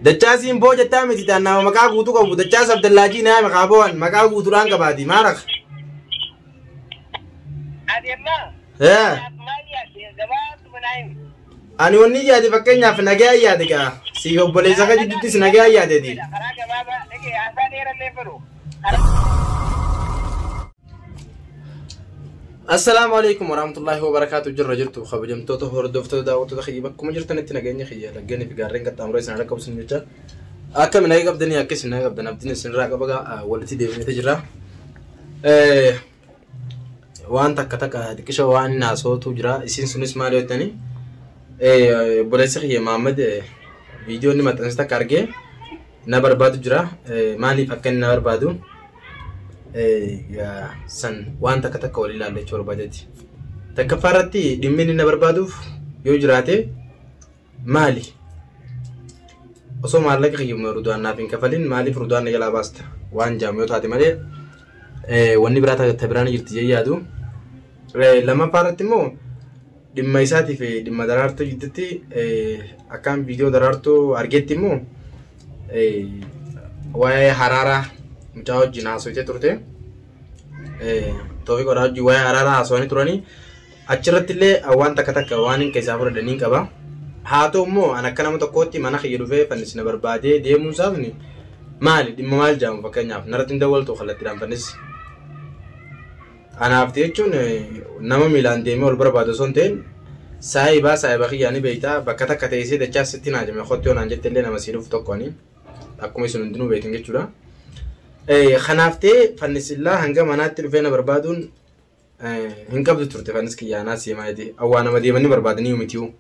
Dachaasiin boo jettaa miti taan nama maqaa guutuu qabu Dachaas Abdallaajii naa maqaa bo'an maqaa guutuudhaan qabaati maal akka? Ati amma Ee. maal yaadde gabaabduma naa himi. Ani wanni yaade fakkeenyaaf nagaa yaade gaa si obboleessa akka jidduuttis nagaa yaadeeti. Karaa gabaabaa dhagee haasaa dheerallee fedhu. Assalaamu alaikum warahmatullahi wabarakaatu jirra jirtu kabajamtoota hordoftoota daawwattoota kiyya bakkuma jirtanitti nageenya kiyya laggeenii fi gaarreen qaxxaamuree isin harka qabsiin jecha akkami naga qabdanii akka isin naga qabdan abdiin isinirraa qaba gaa walitti deebineeti jira. Waan takka takka xiqqisha waan inni haasootu jira isin sunis maal yoo jettanii obboleessi kiyya Mahammad viidiyoo inni maxxanse takka argee na barbaadu jira maaliif akka inni na barbaadu san waan takka takka wal ilaalla jechuu barbaadeeti. Takkaffaa irratti dhimmi inni na barbaaduuf yoo jiraate maali? Osoo maallaqa kiyyuma rudaan naaf hin kafalin maaliif rudaan na jalaa baasta? Waan jaamu yoo taate malee wanni biraa ta biraan jirti jee yaadu. Lammaffaa irratti immoo dhimma isaatii fi dhimma daraartuu jidduutti akkaan viidiyoo daraartuu argetti immoo waa'ee haraaraa mucaa wajjin haasofitee turte. Toofiq Odaa wajjin waa'ee haraaraa haasofanii turanii achirratti illee waan takka takka waan hin keessaa fudhatan hin qaba. Haa ta'u immoo an akka nama tokkootti mana kiyya dhufee fannis na barbaadee deemuun isaa suni maali dhimma maal jedhamu fakkeenyaaf narratti hin dawwaltu kallattiidhaan fannis. Anaaf jechuun nama miilaan deemee ol barbaadu osoo hin ta'in saayibaa saayiba kiyyaa ni beektaa bakka takka teessee dachaa sitti naa jame kotti yoo naan jette illee nama sii dhufu tokko ani akkuma isin hundinuu beektan jechuudha. Kanaaf ta'ee fannisillaa hanga manaatti dhufee na barbaaduun hin qabdu turte fannis kiyyaanaa siima jeeti. Awwaa nama deemanii barbaadanii mitiyu.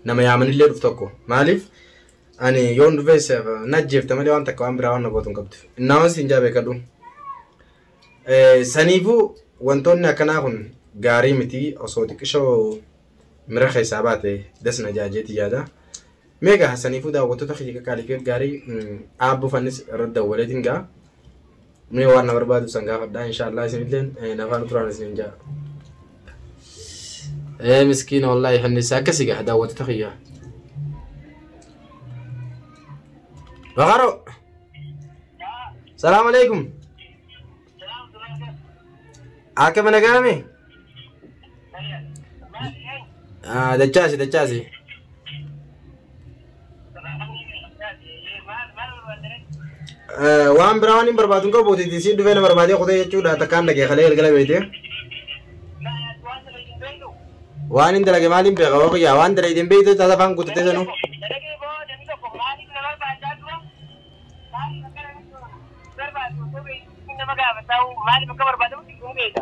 Nama yaamanillee dhufu tokko. Maaliif ani yoon dhufees na ajjeefta malee waan takka waan biraa waan na gootu hin qabdu. Innaawwan siin jaa beekadhu. Saniifuu wantoonni akkanaa kun gaarii miti osoo xiqqishoo mira keessaa baate das na jaajeeti yaada. Meeqa saniifuu daawwattoota kiyya qaqqaalii fi gaarii aabboo fannis irratti dawwaleetiin gaa. Mee waan na barbaadu san gaafadhaa inshaallah isinilleen nafaan turaan isin jaa. Miskiina wallaahi fannis akkasi gaa daawwattoota kiyya. Baqaro. Salaam alaikum. Akkami nagaame? Dachaasi dachaasi. Waan biraa waan hin barbaadu hin qabu siin dhufee na barbaadee kutee jechuudha takkaan dhagee kalee galgala beekte. Waan hin dalage maaliin beeka hoo kiyyaa waan dalage hin beektu taata afaan guutatee sanuu. Dalagee boo namni tokko maaliif na barbaadaa dura? Maaliif akka namni barbaadu osoo beektu nama gaafataa maaliif akka barbaadamu hin beeka.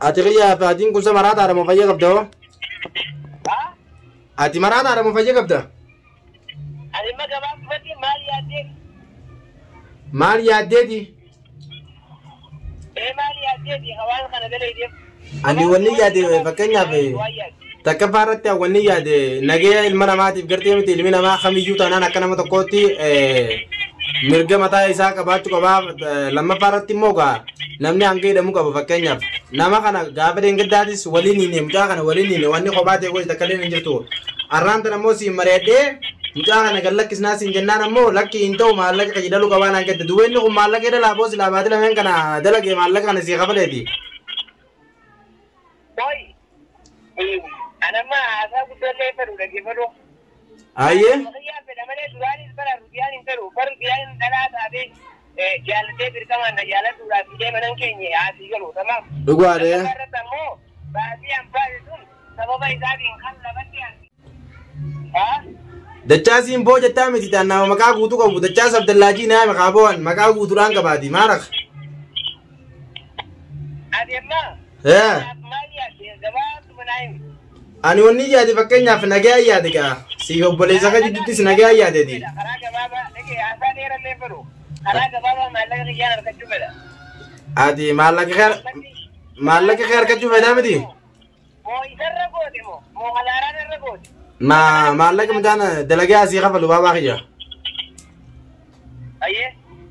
Ati kiyyaa fi atiin kun maraataadha moo fayya qabda hoo? Ati maraataadha moo fayya qabda? Ani imma gabaabumatti maal yaaddee? Maal yaaddeeti? Ee maal yaaddeeti waan kana dalageef? Ani wanni yaade fakkeenyaaf takkaffaa irratti wanni yaade nageenya ilma namaatiif gartee miti ilmi namaa kamiyyuu taanaan akka nama tokkootti mirga mataa isaa qabaachuu qabaa. Lammaffaa irratti immoo gaa namni hanga hidhamuu qaba fakkeenyaaf nama kana gaafa deengildaatis waliin hin mucaa kana waliin hin wanni kophaa ta'e gosa takka illee hin jirtu. Arraan tan ammoo siin mari'adhee mucaa kana gad lakkisnaa siin jennaan ammoo lakki hin ta'u maallaqa kan jedhalu qabaa naan jette. Duwweenni kun maallaqa jedha laaboo silaa baatee lameen kana dalagee maallaqa kana sii kafaleeti. Oi, anamma haasaa guddallee fedhu dhaggeeffadhu. Ayyee. Kiyyaan fedha malee duraanis bara rudiyaan hin fedhu. Bara rudiyaan dhalaa taatee jaalatee dirqamaan na jaaladhuudhaaf fidee manan keenya haasii galu tamaam. Dhugaadha. Irratti ammoo baasii an baase sun sababa isaatiin kan lafatti an. Dachaasiin boo jettaa miti taan nama maqaa guutuu qabu Dachaas Abdallaajii naa maqaa bo'an maqaa guutuudhaan qabaati maal akka? Ati amma maal yaadde gabaabduma naa himi. Ani wanni yaade fakkeenyaaf nagaa yaade gaa si obboleessa akka jidduuttis nagaa yaadeeti. Karaa gabaabaa dhagee haasaa dheerallee fedhu. Karaa gabaabaa maallaqa kiyyaan argachuu fedha. Ati maallaqa kee argachuu fedhaa miti? Moo isarra goote moo moo halaaraan irra goote? Ma maallaqa mucaan dalagee asii kafalu baabaa kiyya. Ayyee.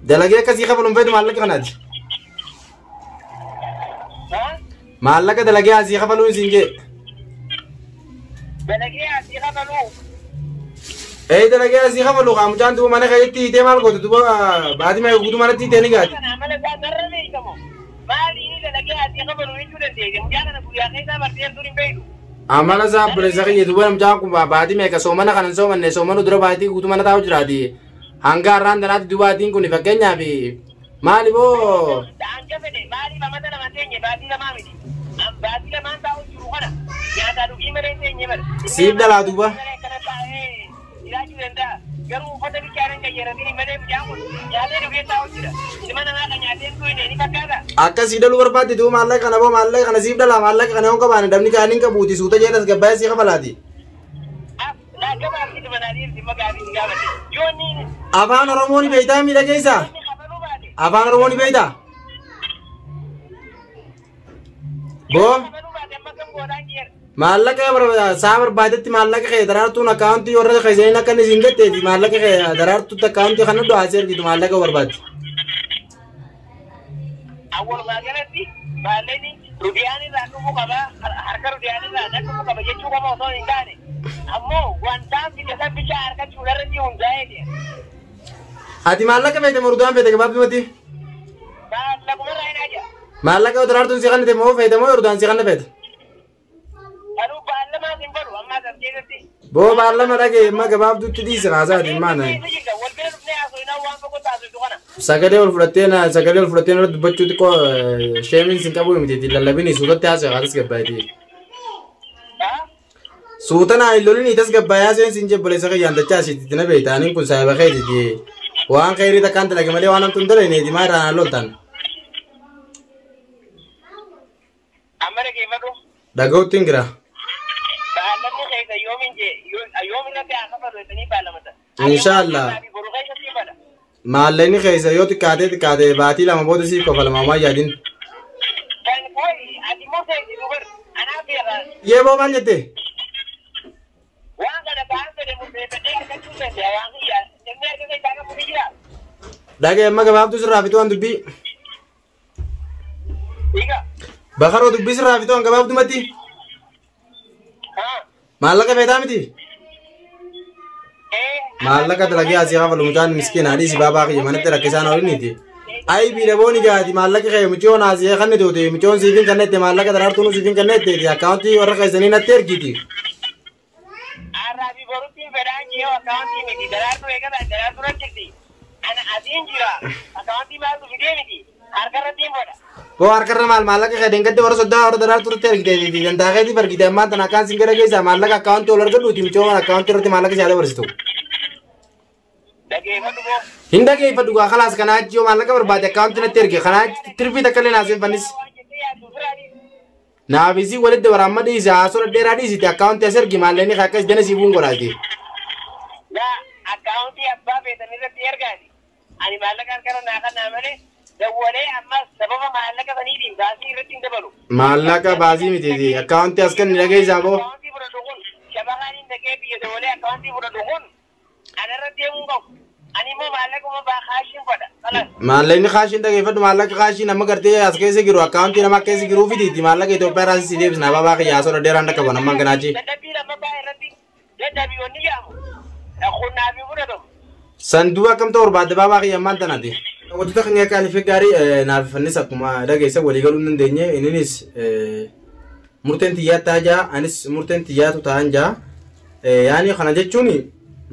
Dalagee akkasii kafalu hin feetu maallaqa kanaati. Maallaqa dalagee asii kafaluu siin jee. Dalagee asii kafaluu. Ee dalagee asii kafalu kaa mucaan duuba mana keessatti hiitee maal gootu duuba baatii meeqa guutuu manatti hiitee ni gaati. Kana amala isaa narra beekamu. Maali inni dalagee asii kafalu jechuu dandeenya. Mucaa kana guyyaa keessaa bartee dur hin beektu. Amala isaa obboleessa kiyya duuba mucaan kun baatii meeqa soomana kana hin soomanne soomanu dura baatii guutuu mana taa'u jiraati. Hanga har'aan tanaatti dubaatiin kun fakkeenyaaf maali boo Hanga fedhe maaliif amata lama teenye baatii lamaa miti. Baatii lamaan taa'u jiru kana nyaataa dhugii malee teenye bara. Siif dhalaa duuba. Akkana taa'ee jiraachuu danda'a. Garuu uffata bichaan hin qayyaratin malee mucaan kun nyaatee dhugee taa'u jira. Ilma namaa kan nyaatee hin dhugine ni fakkaata. Akka sii dhaluu barbaadde duuba maallaqa kana boo maallaqa kana siif dhalaa maallaqa kana yoo qabaane dabni kaaniin hin qabuuti suuta jee tasgabbaa'ee sii kafalaati. Gabaabsi dhuma dhimma gaafii si gaafate. Yoo inni Afaan Oromoo ni beektaa miidhageessaa? inni kafaluu baate. Afaan Oromoo ni beektaa? Boo Kafaluu baate amma kam goodaan jeera. Maallaqa saa barbaadetti maallaqa kee daraartuun akkaawuntii warra keessaniin akka inni siin gatteeti maallaqa kee daraartuutti akkaawuntii kana du'aasee ergitu maallaqa barbaadde. Walumaa galatti maallaqni rudiyaan irraa dhufuu qaba harka rudiyaan irraa nan dhufuu qaba jechuu qaba osoo hin taane ammoo wantaan fide san bichaa harkachuudha irratti hundaa'ee. Ati maallaqa feete moo rudiyaan feete gabaabdumatti? Maallaquma irraa hin aja. Maallaqa daraartuun si kannite moo feete moo rudiyaan si kanna feete? Kanuu baallamaas hin godhu ammaas as keessatti. Boo baallama dhagee amma gabaabduutti dhiise haasaati maana. Wal bira dhufnee haasofnaa waan tokko taasisu kana. Sagalee ol fudhattee na sagalee ol fudhattee irratti dubbachuu xiqqoo sheemiin sin qabu miti lallabini suutatti haasa'e haatas gabbaayiti. Suuta naa hin lolini tas gabbaayyaa seen sin jebboleessa kiyyaan dachaa asitti na beekta aniin kun saayiba keetiti. Waan khayrii takkaan dalage malee waan hamtuun dalagneeti maa irraa naan loltan. Amma dhageeffadhu. Dhaga'utti hin jira. Baallamni keessa yoomin jee yoomin irratti haa kafalu jettanii baallamatan. Inshaallah. Boru keessa sii bada. Maallaqni keessa yoo xiqqaatee xiqqaate baatii 2 booda siif kafalama maa yaadin. Kan kooyi ati immoo seeti dubar anaaf beekaa. Yeeboo maal jette? Waan kana ta'an fedhe murteeffadhee argachuu danda'a waan kiyyaa namni harka keessaa qabu ni jira. Dhaga'e amma gabaabduu sirraa fixuu waan dubbii. Dhiiga. Bakaroo dubbii sirraa fixuu waan gabaabdumatti. Maallaqa feetaa miti? Maallaqa dalagee asii kafalu mucaan miskiina dhiisi baabaa kiyya manatti rakkisaan ooliniiti. Ayi biidhabooni gaati maallaqa kee mucoon asii kan tuute mucoon siifin kan nette maallaqa daraartuun siifin kan netteeti akkaawuntii warra keessanii natti ergiti. Har'aa fi borutti fedhaan jee akkaawuntii miti daraartuu eegala daraartuu jirti. Ana asiin jira akkaawuntii maaltu fidee miti harka irratti hin godha. Boo harkarra maal maallaqa kee deengatti warra soddaa warra daraartuutti ergite dantaa keetiif ergite ammaan tana akkaan sin gara keessa maallaqa akkaawuntii ol argadhuuti mucoon akkaawuntii irratti maallaqa si dabarsitu. Dhageeffadhu boo. Hin dhageeffadhu gaa khalaas kanaa achi yoo maallaqa barbaade akkaawuntii natti erge kanaa achi tirfii takka illee naaseen fannis. Waan jettee yaaddu biraadhi. Naafisii walitti waraamma dhiise haasoo dheeraa dhiisite akkaawuntii as ergi maallaqni akkas dana siif godhaati. Laa akkaawuntii abbaa feetan irratti ergaati. Ani maallaqa harkarra naa kannaa malee dawwalee ammas sababa maallaqa saniitiin baasii irratti hin dabalu. Maallaqa baasii mitiiti akkaawuntii as kenni dhageessaa boo. Akkaawuntii fudhatu kun shabakaan hin dhaqee biyya dawwalee akkaawuntii fudhatu kun anarra deemuu qabu. Ani immoo maallaquma baa kaashiin fedha. Kalas. Maallaqni kaashiin dhageeffadhu maallaqa kaashiin amma gartee as keessa jiru akkaawuntii nama keessa jiru fidiiti maallaqa Itoophiyaa irraa si deebisna baabaa kiyya haasoo dheeraan dhaqqaban ammaan kanaachi. Dadhabbii lammaffaa irratti dadhabbiiwwan jedhamu. Qunnaa fi fudhatamu. Sanduuqa akkam ta'u barbaadde baabaa kiyya ammaan tanaati. Wantoota keenya qaalii fi gaarii naaf fannis akkuma dhageessa walii galuu hin dandeenye inninis murteen xiyyaa ta'aa jaa anis murteen xiyyaatu ta'an jaa. Yaani kana jechuun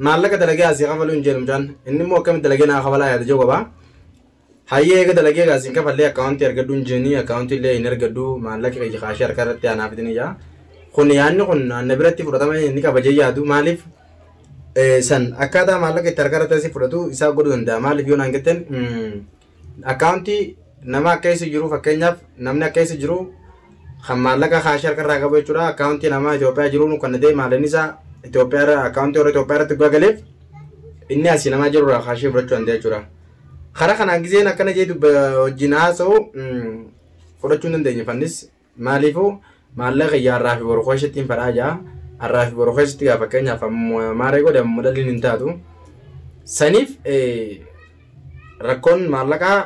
maallaqa dalagee asii kafaluu hin jedhu mucaan inni immoo akkamitti dalagee naa kafalaa yaada jiru qaba. Hayyee eega dalagee asiin kafallee akkaawuntii argadhu hin jenii akkaawuntii illee hin argadhu maallaqa kiyya kaashee harka irratti anaaf fidini jaa. Kun yaadni kun na biratti fudhatama inni kabajee yaadu maaliif san akkaataa maallaqa itti harka irratti asii fudhatu isaa godhuu danda'a maaliif yoo naan jettan akkaawuntii nama akka isa jiru fakkeenyaaf namni akka isa jiru kan maallaqa kaashee harka irraa qabu jechuudha akkaawuntii nama Itoophiyaa jiru kan ta'e maallaqni isaa Itoophiyaa irra akkaawuntii warra Itoophiyaa irratti gagaleef inni asii namaa jiru irraa kaashee fudhachuu danda'a jechuudha. Karaa kanaan giseen akkana jee wajjin haasa'u fudhachuu hin dandeenye fannis maaliifuu maallaqa kiyya har'aa fi boru keessatti hin fadhaa jaa har'aa fi boru keessatti gaa fakkeenyaaf maaree godhe ammoo dhalli hin taatu. Saniif rakkoon maallaqaa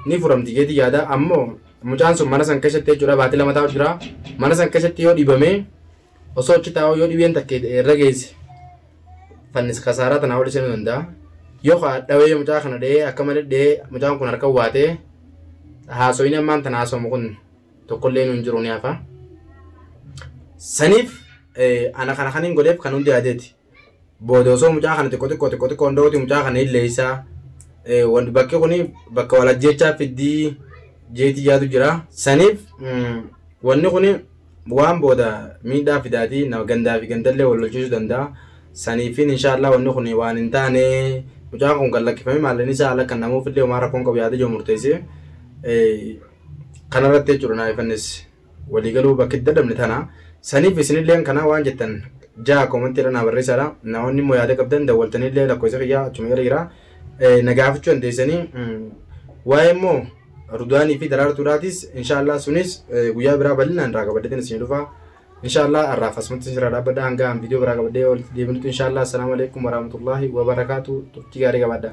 ni furamti jeeti yaada ammoo mucaan sun mana san keessatti jechuudha baatii 2 taa'u jira mana san keessatti yoo dhibame osoo achi taa'u yoo dhibeen takka irra geesse Fannis kasaaraa tanaa ol seenuu danda'a. Yoo dhawee mucaa kana dhahee akka malee dhahee mucaan kun harka waatee haasoyin ammaan tana haasomu kun tokkollee nu hin jiru ni hafa. Saniif ana kana kan hin godheef kan hundi yaadeeti. Booda osoo mucaa kana xiqqoo xiqqoo xiqqoo xiqqoo hundooti mucaa kana illeessaa wanti bakki kuni bakka wal ajjeechaa fiddii jeetii yaadu jira. Saniif wanni kuni waan booda miidhaa fidaatii nama gandaa fi gandallee wal lolchiisuu danda'a. Saniifin inshaallah wanni kun waan hin taane mucaan kun kan lakkifame maallaqni isaa ala kan namuuf illee homaa rakkoon qabu yaada jiru murteessee kanarratti jechuudha naa ifannis waliigaluu bakki itti dadhabne tana. Saniif isinillee kana waan jettan ja'a koomantiidha naa barreessaadha. Namoonni immoo yaada qabdan dawwaltanillee lakkoofsa kiyyaa achuma jala jira. Na gaafachuu dandeessanii waa'ee immoo Rudaanii fi daraartuudhaatis inshaallah sunis guyyaa biraa bal'inaan irraa qabadheetiin isin dhufa. Inshaallah har'aaf asumatti isin irraa dhaabbadha hanga viidiyoo biraa qabadhee walitti deebinutti inshaallah. Assalaamu alaikum warahmatullahi wabarakaatu. Turtii gaarii qabaadha.